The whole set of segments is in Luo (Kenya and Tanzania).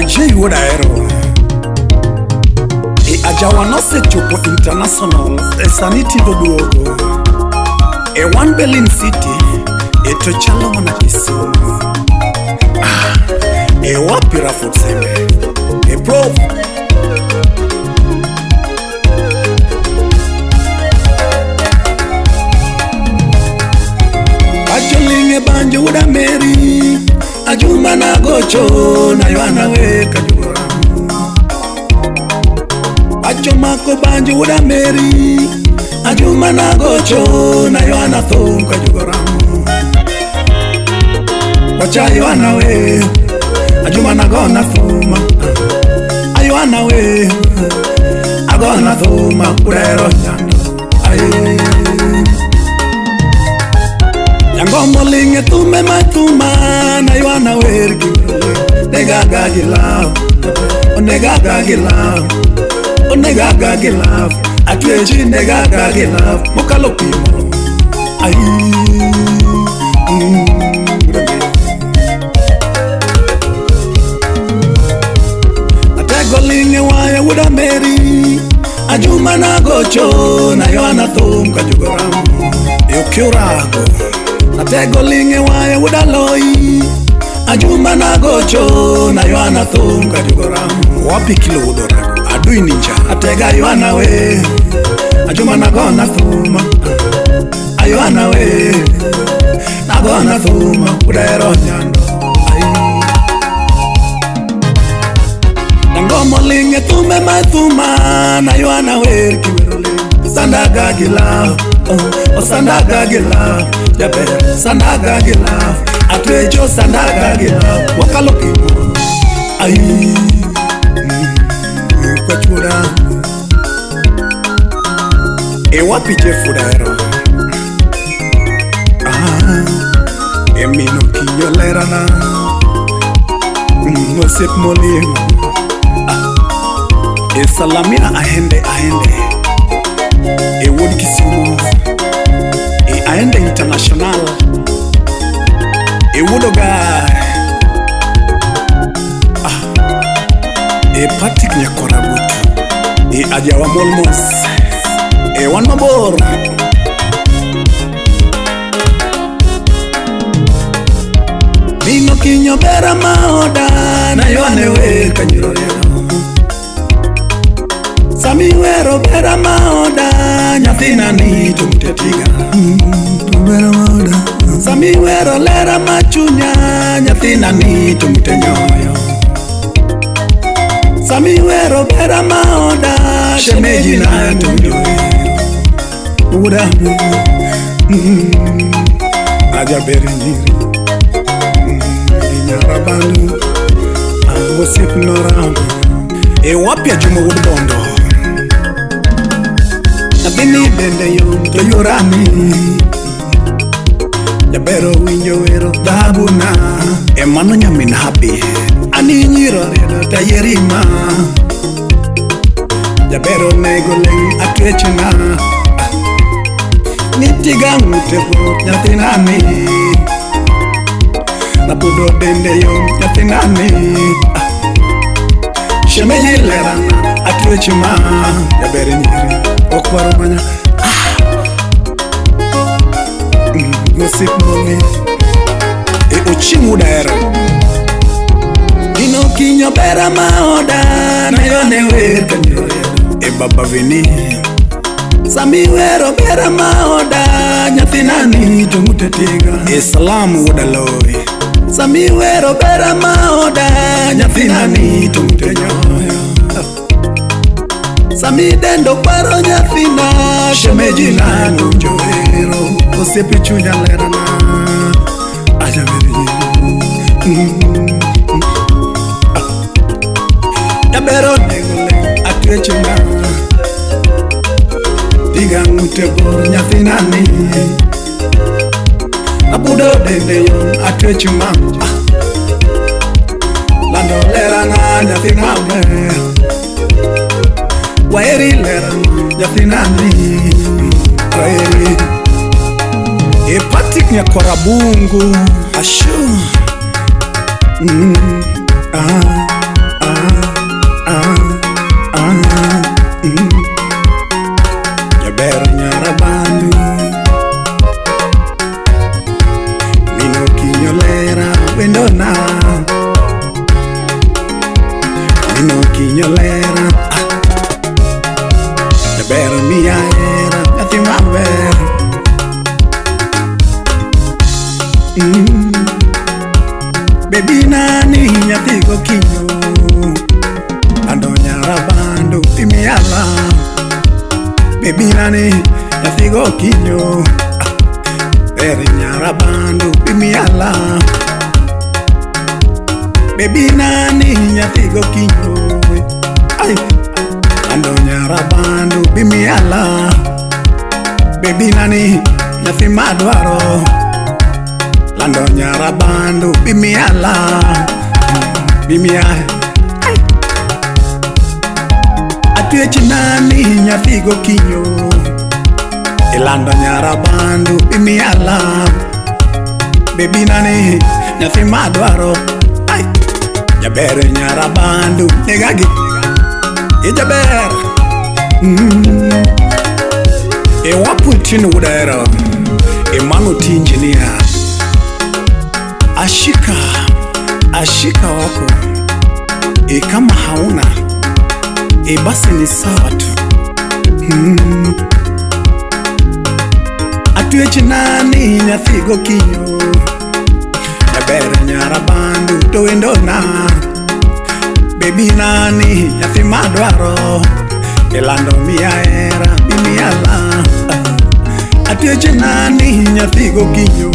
Ajay wuod Ahero. E ajawa nosechopo international e sani tinde duogo. E wan Berlin City e to chalo mana Kisumu. Ah, e wapi Raford Sembe? E prof. Ajolinge banjo wuod Mary Ajuma nagocho na Yohana we kajura Acho mako banjo wuod Mary Ajuma nagocho na Yohana thum kajura Wacha Yohana we Ajuma nagona thuma Ayohana we Agona thuma urero nyando Aye Yangomo linge tume matuma na Yohana wer giwele Negaga gilav, onegaga gilav, onegaga gilav Atwechi negaga gilav, mokalo pimo Ai, Atego linge waya wuda Mary Ajuma nagocho na Yohana thum kajugoram Yokiurago Atego linge waya wuda loi Ajuma nagocho na Yohana thum kajugoram Wapi kilo wudorago adui ninja Atega Yohana we Ajuma nagona thuma Ayohana we Nagona thuma udero nyando Nangomo linge tume matuma na Yohana wer kiwerole Sandaga gila oh sandaga gila jaber sandaga gila atwecho sandaga gila wakalo kimo ai kwachura e wapi Jeff Daero ah emino kinyo lerana osiep molimo e Salamina ahende ahende e wuod Kisumu e aende international e wuod Ogar ah e Patrick Nyakorabutu e ajawa molmos e wan mabor Mino kinyo bera maoda na Yohane wer kanyiro riedo Sami wero bera maoda nyathina ni to mutetiga bera maoda Sami wero lera machunya nyathina ni to mutenyoyo Sami wero bera maoda shemeji na to mdoe Uda Aja beri nyiri Nyarabandu Osiep noramo E wapi Ajuma wuod Bondo Nyathini dende yom to yorani Jabero winjo wero dhahabu na E mano nyamin Happy Ani nyiro riedo tayerima Jabero nego ling' atwechna Nitiga ng'ute bor nyathinani Napudo dende yom nyathinani Shemeji lerana atwechma Jaber nyiri okwaro manya Gosip moli E Ochieng' wuod Ahero Ino kinyo bera maoda na Yohane wer kanyiro riedo E baba Vini Sami wero bera maoda nyathina ni to ng'ute tiga E Salam wuod Aloy Sami wero bera maoda nyathina ni to ng'ute nyoyo Sami dendo kwaro nyathina shemeji na nunjo wero Osiepe chunya lerana Aja beri Jabero nego ling' atwechna Tiga ng'ute bor nyathina ni Abudo dende yom atwechma Lando lerana nyathina ber Waeri lerana nyathina ni Waeri E Patrick Nyakorabungu Ashu ah Baby nani nyathi gokinyo. Ber nyarabandu bimiala. Baby nani nyathi gokinyo. Ay, lando nyarabandu bimiala. Baby nani nyathi madwaro. Lando nyarabandu bimiala. Bimia. Atwech nani nyathi gokinyo. Ilando nyarabandu bimiala. Baby nani nyathi madwaro. Ay, jaber nyarabandu negagi. Ijaber. E waputin wudero. E mano ti engineer. Ashika, ashika wako. E kama hauna e basi ni sawa tu. Atwech nani nyathi gokinyo. Jaber nyarabandu to wendona. Baby nani nyathi madwaro. Ilando miya hera bimiala. Atwech nani nyathi gokinyo.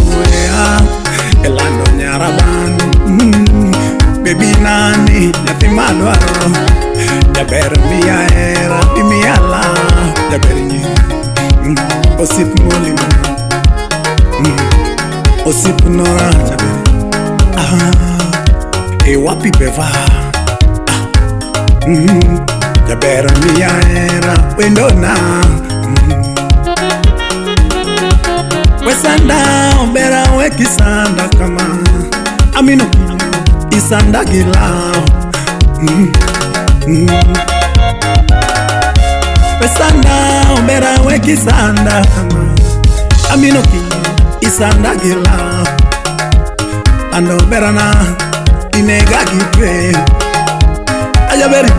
Ilando nyarabandu. Baby nani nyathi madwaro. Jaber miya hera bimiala. Jaber nyi osip molimo. Osip nora jaber. E wapi beva. Jaber miya hera wendona. Wesanda obera wekisanda kama. Amino isanda gila. Wesanda obera wekisanda kama. Amino isanda gila. Ando berana inega gitwe. Ajaberi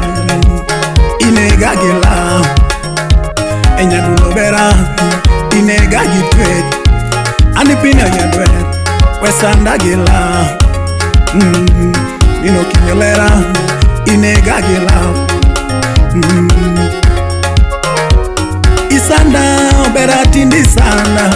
inega gila. Enyadulo bera inega gitwe. Anipina nyadwe wesanda gila. Ino kinyolera inega gila. Isanda obera tindi sanda.